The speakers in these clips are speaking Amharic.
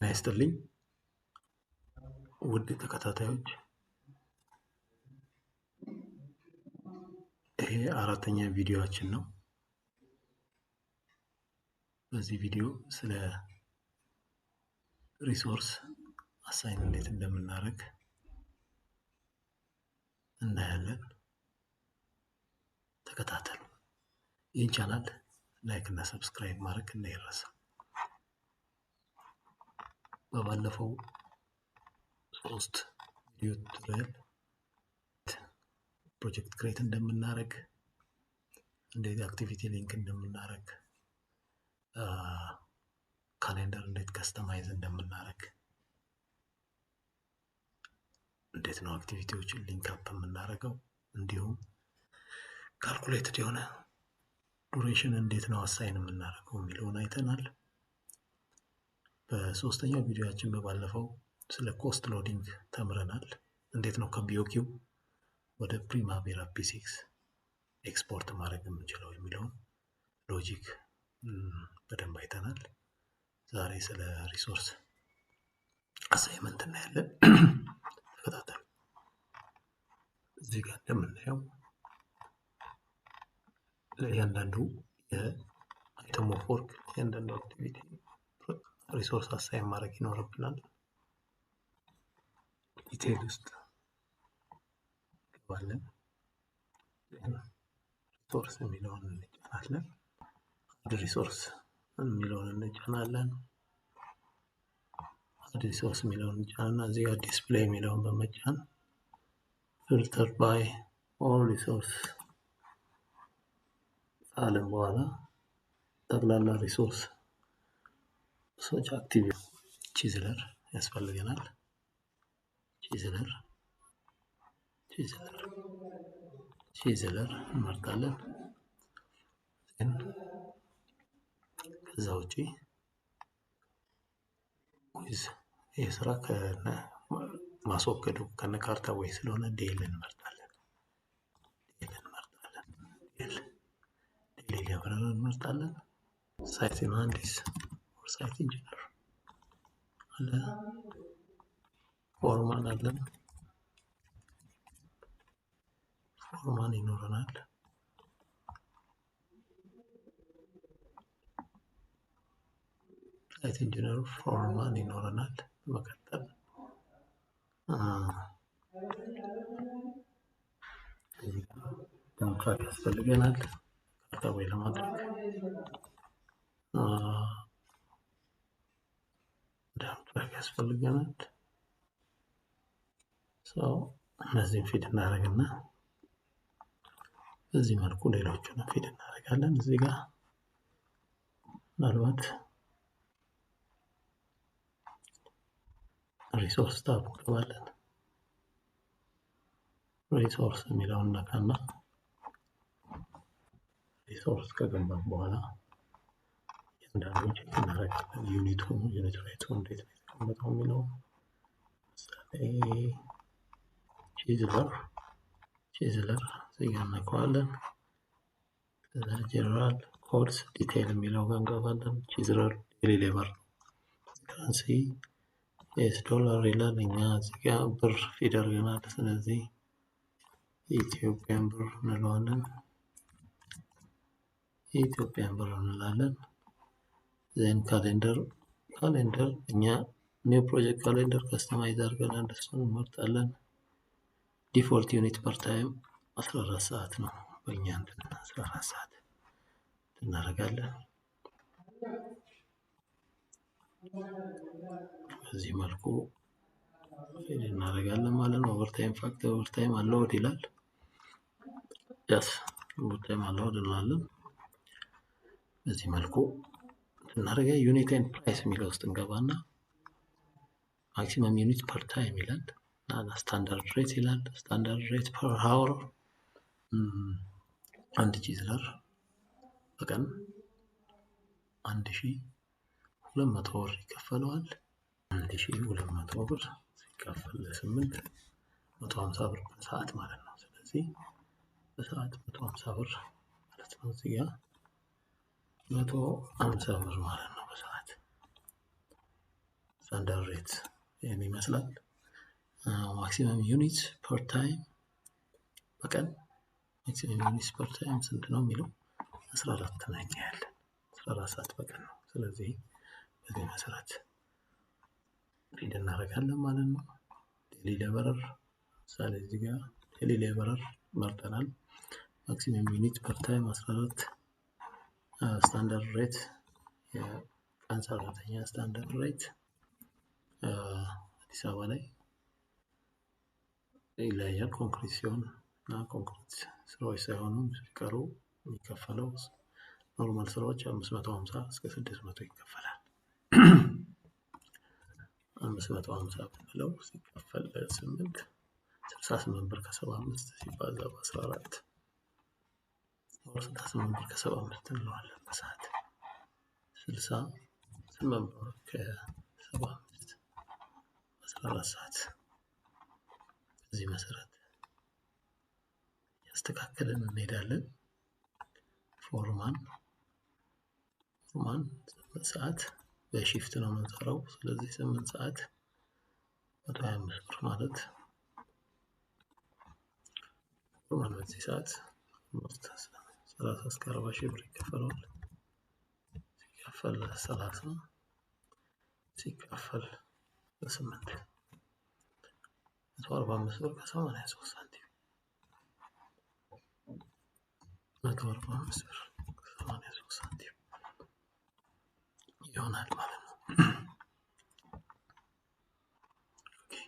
ጤና ይስጥልኝ ውድ ተከታታዮች፣ ይሄ አራተኛ ቪዲዮአችን ነው። በዚህ ቪዲዮ ስለ resource assign እንዴት እንደምናደርግ እናያለን። ተከታተሉ። ይህን channel like እና subscribe ማድረግ እንዳይረሳ። በባለፈው 3 ቪዲዮ tutorial project create እንደምናደርግ፣ እንዴት activity link እንደምናደርግ፣ calendar እንዴት customize እንደምናደርግ፣ እንዴት ነው activity ዎችን link up የምናደርገው፣ እንዲሁም calculated የሆነ duration እንዴት ነው assign የምናደርገው የሚለውን አይተናል። በሶስተኛው ቪዲዮአችን በባለፈው ስለ cost loading ተምረናል። እንዴት ነው ከ BOQ ወደ Primavera P6 ኤክስፖርት ማድረግ የምንችለው የሚለውን logic በደንብ አይተናል። ዛሬ ስለ resource assignment እናያለን። ተከታተሉ። እዚህ ጋር እንደምናየው ለእያንዳንዱ የ item of work፣ ለእያንዳንዱ activity resource assign ማድረግ ይኖርብናል። Detail ውስጥ እንገባለን። Resource የሚለውን እንጫናለን። Add resource የሚለውን እንጫናለን። Add resource የሚለውን እንጫንና እዚህ ጋር display የሚለውን በመጫን filter by all resource ካልን በኋላ ጠቅላላ resource ኦች active chiseler ያስፈልገናል። Chiseler, chiseler, chiseler እንመርጣለን። ግን ከዛ ውጪ with ይህ ስራ ከነ ማስወገዱ ከነ ካርታ ወይ ስለሆነ Dell እንመርጣለን። Dell እንመርጣለን። Dell daily laborer እንመርጣለን። Site መሀንዲስ፣ site engineer አለ። Foreman አለን። Foreman ይኖረናል። Site engineer፣ foreman ይኖረናል። በመቀጠል dump truck ያስፈልገናል። ካርታ ወይ ለማድረግ dump truck ያስፈልገናል። እነዚህን feed እናደርግና በዚህ መልኩ ሌሎቹን feed እናደርጋለን። እዚህ ጋር ምናልባት resource tab እንገባለን። Resource የሚለውን ነካና resource ከገባን በኋላ እያንዳንዱን check እናደርጋለን። Unit ኡ unit rate ኡ እንዴት ነው የተቀመጠው የሚለው፣ ምሳሌ chiseler፣ chiseler እዚህ ጋር እነካዋለን። ከዛ general codes detail የሚለው ጋር እንገባለን። Chiseler daily labor currency US dollar ይላል። እኛ እዚህ ጋር ብር feed አድርገናል። ስለዚህ የኢትዮጵያን ብር እንለዋለን። የኢትዮጵያን ብር እንላለን። Then calendar፣ calendar እኛ new project calendar customize አድርገናል። እሱን እንመርጣለን። Default unit per time 14 ሰዓት ነው። በእኛ እንትን 14 ሰዓት እናደርጋለን። በዚህ መልኩ feed እናደርጋለን ማለት ነው። Overtime factor፣ overtime allowed ይላል። Yes, overtime allowed እንላለን። በዚህ መልኩ እናደርጋ unit and price የሚለው ውስጥ እንገባና maximum unit per time ይላል እና standard rate ይላል። Standard rate per hour አንድ chiseler በቀን 1,200 ብር ይከፈለዋል። 1,200 ብር ሲካፈል ለስምንት 150 ብር በሰዓት ማለት ነው። ስለዚህ በሰዓት 150 ብር ማለት ነው። እዚህ ጋር 150 ብር ማለት ነው በሰዓት። Standard rate ይህን ይመስላል። Maximum unit per time፣ በቀን maximum unit per time ስንት ነው የሚለው 14 ነው ያለን፣ 14 ሰዓት በቀን ነው። ስለዚህ በዚህ መሰረት feed እናደርጋለን ማለት ነው። Daily laborer ምሳሌ እዚህ ጋር daily laborer መርጠናል። Maximum unit per time 14፣ standard rate የቀን ሰራተኛ standard rate አዲስ አበባ ላይ ይለያያል። ኮንክሪት ሲሆን እና ኮንክሪት ስራዎች ሳይሆኑ ሲቀሩ የሚከፈለው normal ስራዎች 550 እስከ 600 ይከፈላል። 550 ብንለው ሲከፈል ለስምንት 68 ብር ከ75 ሲባዛ በ14 68 ብር ከ75 እንለዋለን፣ በሰዓት 68 ብር ከ75 14 ሰዓት። በዚህ መሰረት ያስተካከልን እንሄዳለን። Foreman 8 ሰዓት በ shift ነው የምንሰራው። ስለዚህ 8 ሰዓት 125 ብር ማለት foreman በዚህ ሰዓት 30 እስከ 40 ሺህ ብር ይከፈለዋል። ሲካፈል 30 ሲካፈል በስምንት 145 ብር ከ83 ሳንቲም፣ 145 ብር ከ83 ሳንቲም ይሆናል ማለት ነው። Okay፣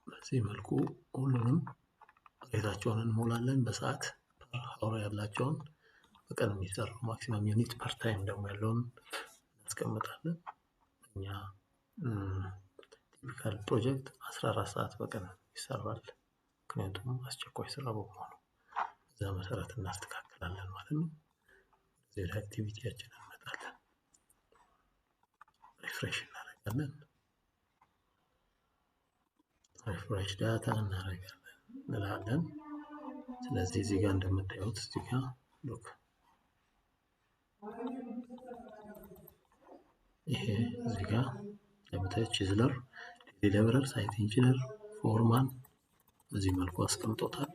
በዚህ መልኩ ሁሉንም rate ኣቸውን እንሞላለን። በሰዓት per hour ያላቸውን፣ በቀን የሚሰራው maximum unit per time ደግሞ ያለውን እናስቀምጣለን። እኛ typical ፕሮጀክት 14 ሰዓት በቀን ይሰራል። ምክንያቱም አስቸኳይ ስራ በመሆኑ በዛ መሰረት እናስተካክላለን ማለት ነው። እዚህ ወደ activity ያችን እንመጣለን። Refresh እናደርጋለን። Refresh data እናደርጋለን እንላለን። ስለዚህ እዚህ ጋር እንደምታዩት እዚህ ጋር look፣ ይሄ እዚህ ጋር እንደምታዩት chiseler፣ laborer፣ site engineer፣ foreman በዚህ መልኩ አስቀምጦታል።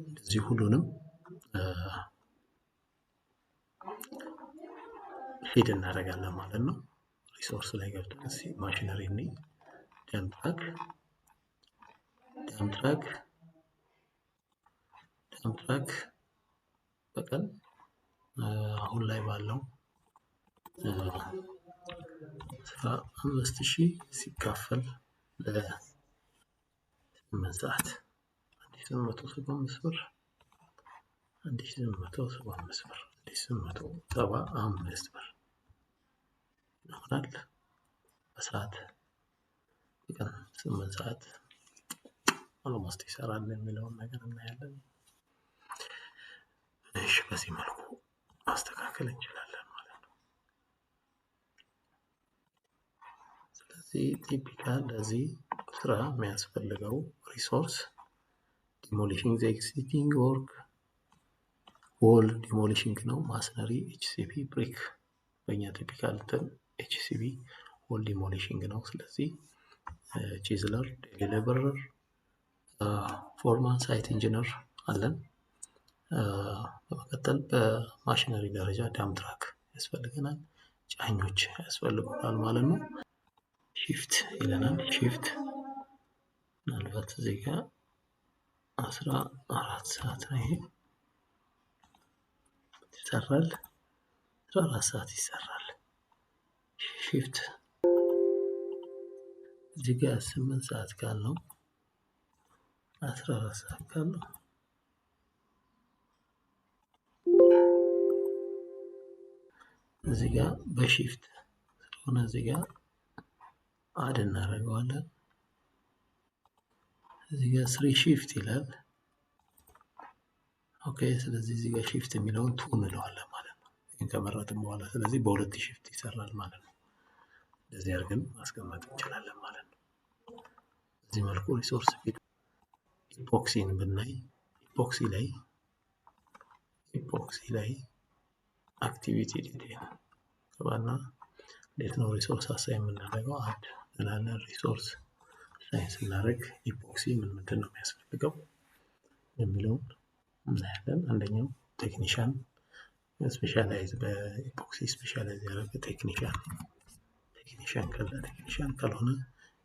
እንደዚህ ሁሉንም feed እናደርጋለን ማለት ነው። Resource ላይ ገብተን ማሽነሪ እኔ dump truck dump truck dump truck በቀን አሁን ላይ ባለው 15,000 ሲካፈል ለ8 ሰዓት 1,875 ብር፣ 1,875 ብር፣ 1,875 ብር ይሆናል። በሰዓት በቀን 8 ሰዓት almost ይሰራል የሚለውን ነገር እናያለን። እሺ፣ በዚህ መልኩ ማስተካከል እንችላለን ማለት ነው። ስለዚህ typical ለዚህ ስራ የሚያስፈልገው resource demolishing the existing work wall demolishing ነው። Masonry፣ HCP፣ brick። በእኛ typical እንትን HCP wall demolishing ነው። ስለዚህ chiseler፣ daily laborer፣ foreman፣ site engineer አለን። በመቀጠል በማሽነሪ ደረጃ dump truck ያስፈልገናል። ጫኞች ያስፈልጉናል ማለት ነው። Shift ይለናል። Shift ምናልባት እዚህ ጋር 14 ሰዓት ነው፣ ይሄ ይሰራል። 14 ሰዓት ይሰራል። Shift እዚህ ጋር 8 ሰዓት ካልነው፣ 14 ሰዓት ካልነው እዚህ ጋር በ shift ስለሆነ እዚህ ጋር add እናደርገዋለን። እዚህ ጋር three shift ይላል። Okay፣ ስለዚህ እዚህ ጋር shift የሚለውን two እንለዋለን ማለት ነው። ይህን ከመረጥን በኋላ ስለዚህ በሁለት shift ይሰራል ማለት ነው። እንደዚህ አድርገን ማስቀመጥ እንችላለን ማለት ነው። በዚህ መልኩ resource epoxy ን ብናይ epoxy ላይ Activity detail ገባና እንዴት ነው resource assign የምናደርገው? Add እንላለን። Resource assign ስናደርግ epoxy ምን ምንድን ነው የሚያስፈልገው የሚለውን እናያለን። አንደኛው technician፣ specialize በ epoxy specialize ያደረገ technician ካለ፣ technician ካልሆነ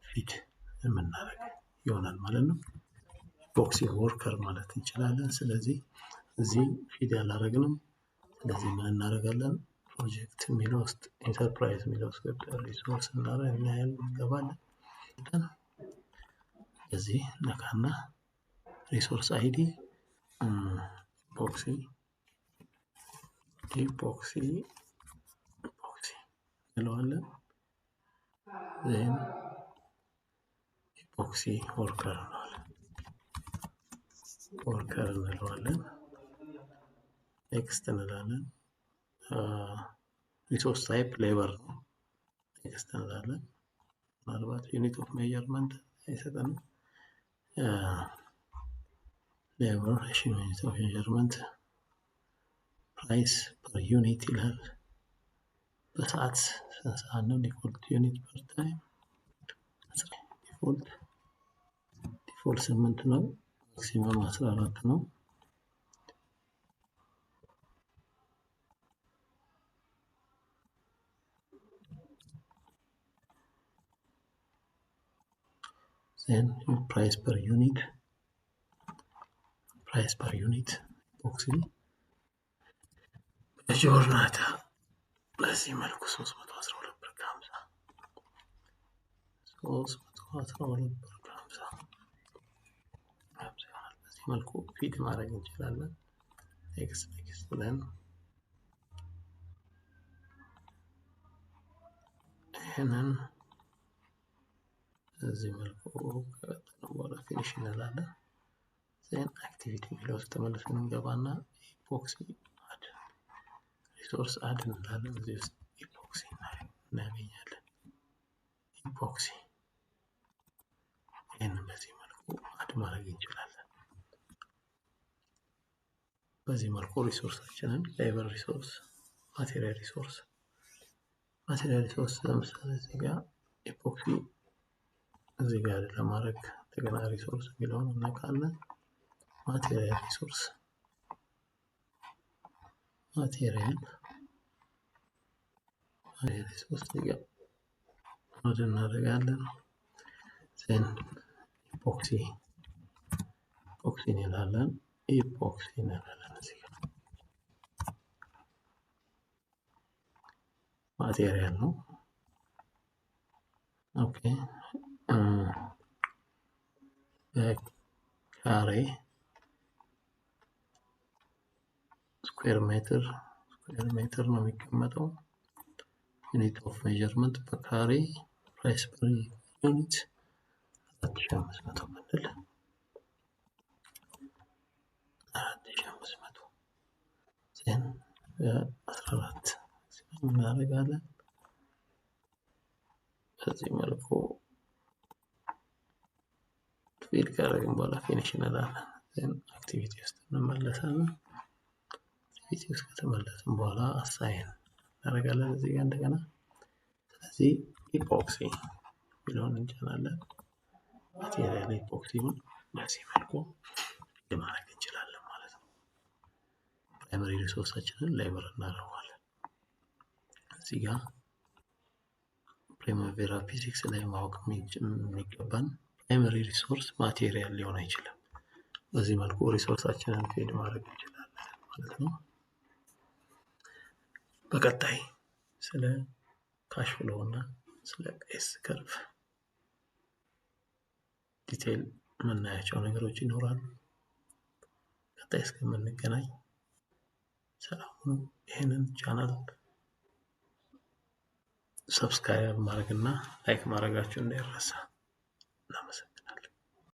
feed የምናደርግ ይሆናል ማለት ነው። Epoxy worker ማለት እንችላለን። ስለዚህ እዚህ feed ያላረግንም። ስለዚህ ምን እናደርጋለን? ፕሮጀክት የሚለው ውስጥ፣ ኢንተርፕራይዝ የሚለው ውስጥ ገብተን resource እናያለን፣ እንገባለን። እዚህ ነካና resource ID epoxy epoxy epoxy እንለዋለን። Then epoxy worker እንለዋለን። Worker እንለዋለን። Next እንላለን። Resource type labor ነው። Next እንላለን። ምናልባት unit of measurement አይሰጠንም። Labor፣ እሺ፣ unit of measurement price per unit ይላል። በሰዓት ስንት ሰዓት ነው? Default unit per time default 8 ነው። Maximum 14 ነው። Then price per unit, price per unit epoxy በጆርናታ በዚህ መልኩ 312 ብር ከ50፣ 312 ብር ከ50 ይሆናል። በዚህ መልኩ feed ማድረግ እንችላለን። Next next ብለን ይህንን በዚህ መልኩ ከቀጠልን በኋላ finish እንላለን። Then activity የሚለው ውስጥ ተመልሰን እንገባና epoxy add resource add እንላለን። እዚህ ውስጥ epoxy እናገኛለን። Epoxy ይህንን በዚህ መልኩ add ማድረግ እንችላለን። በዚህ መልኩ resource ኣችንን labor resource፣ material resource፣ material resource ለምሳሌ እዚህ ጋር epoxy እዚህ ጋር ለማድረግ እንደገና resource የሚለውን እነካለን። Material resource፣ material resource እዚህ ጋር add እናደርጋለን። Then epoxy epoxy እንላለን። Epoxy እንላለን። እዚህ ጋር material ነው። Okay፣ በካሬ square meter፣ square meter ነው የሚቀመጠው። Unit of measurement በካሬ፣ price per unit 4500 ብንል 4500፣ then 14 እናደርጋለን። በዚህ መልኩ feed ካደረግን በኋላ finish እንላለን። Then activity ውስጥ እንመለሳለን። Activity ውስጥ ከተመለስን በኋላ assign እናደርጋለን እዚህ ጋር እንደገና። ስለዚህ epoxy የሚለውን እንጫናለን። Material epoxy ውን በዚህ መልኩ feed ማድረግ እንችላለን ማለት ነው። Primary resource ኣችንን labor እናደርገዋለን። እዚህ ጋር Primavera P6 ላይ ማወቅ የሚገባን primary resource material ሊሆን አይችልም። በዚህ መልኩ resource ኣችንን feed ማድረግ እንችላለን ማለት ነው። በቀጣይ ስለ cash flow እና ስለ S curve detail የምናያቸው ነገሮች ይኖራሉ። ቀጣይ እስከምንገናኝ ሰላም ሁኑ። ይህንን channel subscribe ማድረግ እና like ማድረጋችሁ እንዳይረሳ። እናመሰግናለን።